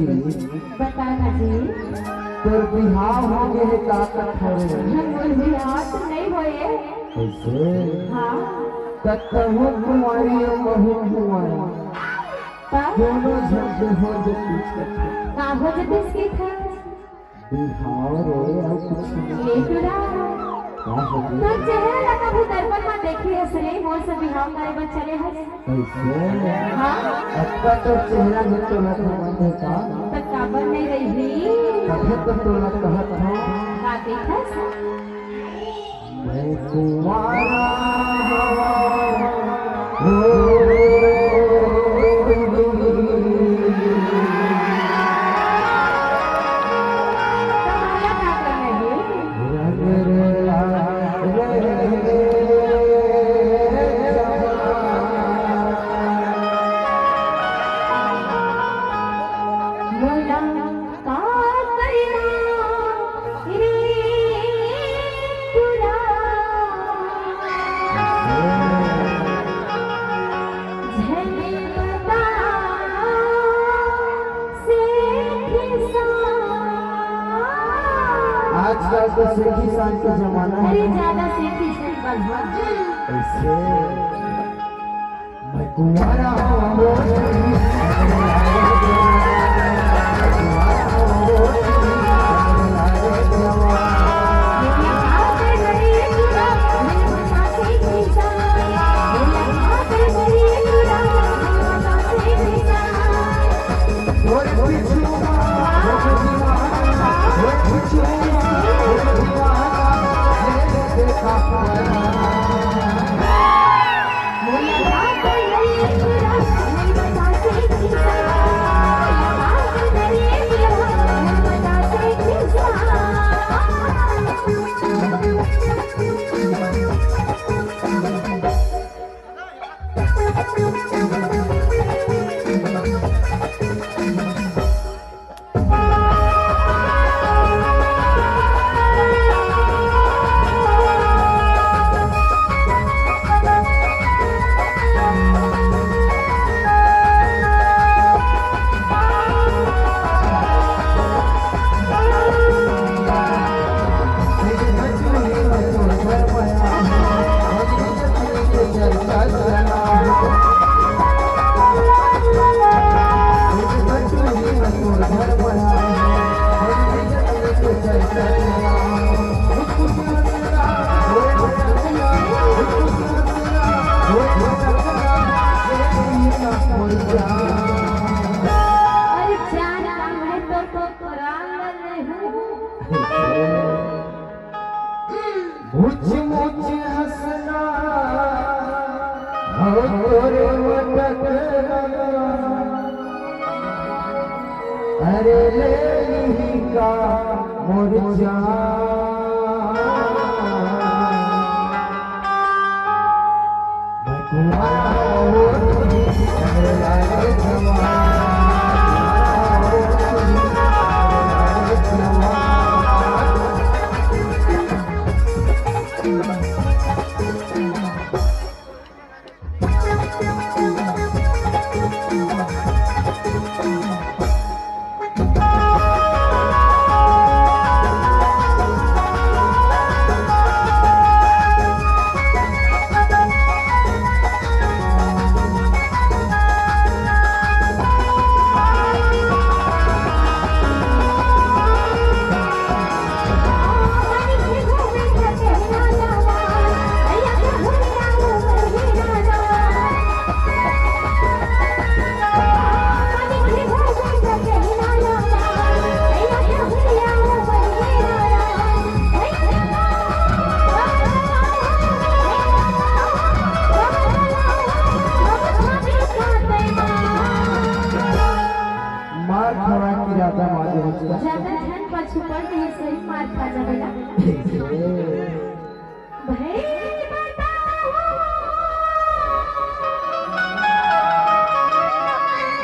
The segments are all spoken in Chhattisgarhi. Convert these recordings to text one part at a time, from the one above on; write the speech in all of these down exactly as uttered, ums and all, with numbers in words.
बता ना जी। तोर बिहाव हो गे हे का कथा रे? मोर बिहाव तो नहीं होए। कैसे? हाँ। कतहु कुंवारी अउ महू कुंवारी। का? दोनों झन हो जतिस कथा। का हो जतिस कथा? बिहाव रे, अउ कुछ नहीं। ये टुरा। का हो गे? तोर चेहरा ला कभू दर्पण म देखे हस रे, मोर से बिहाव करे बर चले हस। कैसे? हाँ। अतका तोर चेहरा में तोला घमंड हे का? त काबर नहीं रही? तभे तो तोला कहत हंव। का देखस? मैं कुंवारा हंव। ओ, त मोला का करना हे? आजकल तो सेखी सांग के जमाना हे। अरे, ज्यादा सेखी झन बनवा। ऐसे मैं कुंवारा हंव। अरे जान, मैं तो, तो कुरान में नहीं हूँ। मुझ मुझ हंसना हो तोरे मटकना, अरे ले ही का मोर जान। मार खवा के ज्यादा मार दे बच्चा। ज्यादा झन पछू पड़ के सही मार खा जा बेटा। भई बताओ।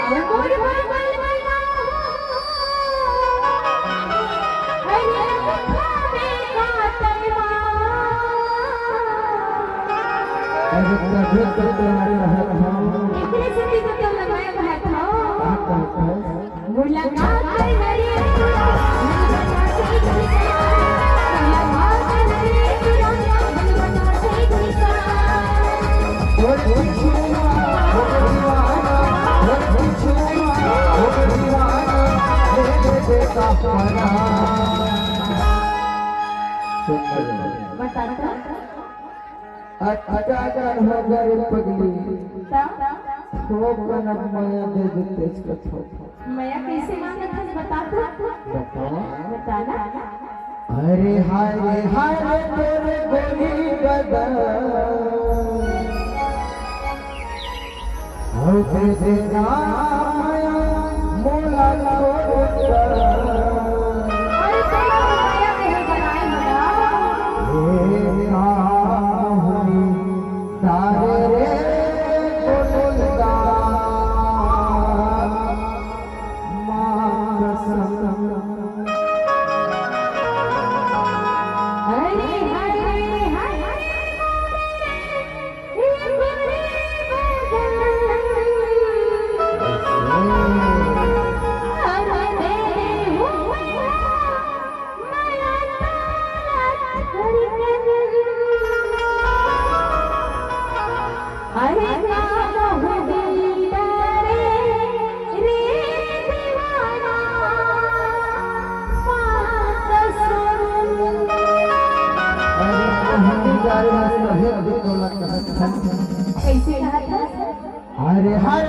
अउ मोर बाबल बताओ। अरे कुत्ता में काटल मार। अरे तभी तो तोला कहत हंव। एकरे सेती तो तोला मैं कहत हंव। का कहत हंव? बता तो। अटका कर हो गए पगली। तो? थोक कन अब मया दे देतेस कथो। मया कैसे मांगत हस, बता तो। बताओ। बता ना। अरे हाय रे हाय रे तोरे गोरी बदन। अरे तेरे नाम मोला छोड़ कर। अरे तेरा माया में है बनाए बना। ये काम हुई तारे रे गोलंदा। माँ कसम। हरे हरे हरे। कैसे कहा था? अरे हर